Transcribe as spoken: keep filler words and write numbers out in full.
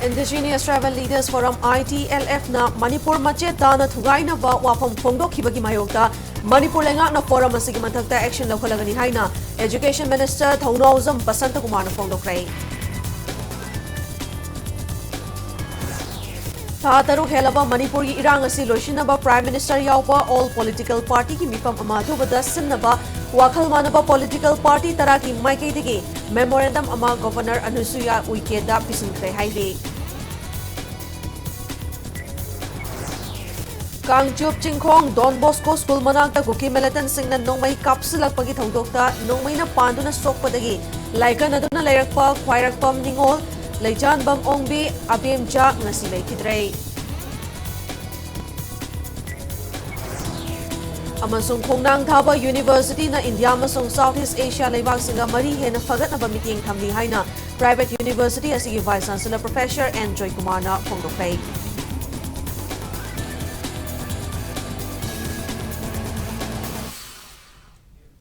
Indigenous Tribal Leaders Forum, I T L F ꯅ ꯃꯅꯤꯄꯨꯔ ꯃꯆꯦꯠ ꯇꯥꯅ ꯊꯨꯒꯥꯏꯅꯕ ꯋꯥꯐꯝ ꯐꯣꯡꯗꯣꯛꯈꯤꯕꯒꯤ ꯃꯥꯌꯣꯛꯇ ꯃꯅꯤꯄꯨꯔ ꯂꯩꯉꯥꯛꯅ forum ꯑꯁꯤꯒꯤ ꯃꯊꯛꯇ action ꯂꯧꯈꯠꯂꯒꯅꯤ ꯍꯥꯏꯅ Education Minister ꯊꯧꯅꯥꯎꯖꯝ ꯕꯁꯟꯇ ꯀꯨꯃꯥꯔꯅ ꯐꯣꯡꯗꯣꯛꯈ꯭ꯔꯦ꯫ ꯊꯥ ꯇꯔꯨꯛ ꯍꯦꯜꯂꯕ ꯃꯅꯤꯄꯨꯔꯒꯤ ꯏꯔꯥꯡ ꯑꯁꯤ ꯂꯣꯏꯁꯤꯟꯅꯕ Prime Minister ꯌꯥꯎꯕ all political party ꯒꯤ ꯃꯤꯐꯝ ꯑꯃ ꯑꯊꯨꯕꯗ ꯁꯤꯟꯅꯕ ꯋꯥꯈꯜ ꯃꯥꯟꯅꯕ political party ꯇꯔꯥꯒꯤ ꯃꯥꯏꯀꯩꯗꯒꯤ memorandum ꯑꯃ Governor ꯑꯅꯨꯁꯨꯌꯥ ꯎꯏꯀꯦꯗ ꯄꯤꯁꯤꯟꯈ꯭ꯔꯦ ꯍꯥꯏꯔꯤ꯫ ꯀꯥꯡꯆꯨꯞ ꯆꯤꯡꯈꯣꯡ Don Bosco School ꯃꯅꯥꯛꯇ ꯀꯨꯀꯤ militantꯁꯤꯡꯅ ꯅꯣꯡꯃꯩ ꯀꯥꯞꯁꯤꯜꯂꯛꯄꯒꯤ ꯊꯧꯗꯣꯛꯇ ꯅꯣꯡꯃꯩꯅ ꯄꯥꯟꯗꯨꯅ ꯁꯣꯛꯄꯗꯒꯤ ꯂꯥꯏꯀꯠꯅꯗꯨꯅ ꯂꯩꯔꯛꯄ ꯈ꯭ꯋꯥꯏꯔꯥꯛꯄꯝ ꯅꯤꯉꯣꯜ, ꯂꯩꯆꯥꯟꯕꯝ ꯑꯣꯡꯕꯤ, ꯑꯕꯦꯝꯆꯥ ꯉꯁꯤ ꯂꯩꯈꯤꯗ꯭ꯔꯦ꯫ ꯑꯃꯁꯨꯡ ꯈꯣꯡꯅꯥꯡ ꯊꯥꯕ Universityꯅ India ꯑꯃꯁꯨꯡ South East Asia ꯂꯩꯕꯥꯛꯁꯤꯡꯒ ꯃꯔꯤ ꯍꯦꯟꯅ ꯐꯒꯠꯅꯕ ꯃꯤꯠꯌꯦꯡ ꯊꯝꯂꯤ ꯍꯥꯏꯅ private university ꯑꯁꯤꯒꯤ Vice Chancellor Professor N ꯖꯣꯏꯀꯨꯃꯥꯔꯅ ꯐꯣꯡꯗꯣꯛꯈ꯭ꯔꯦ꯫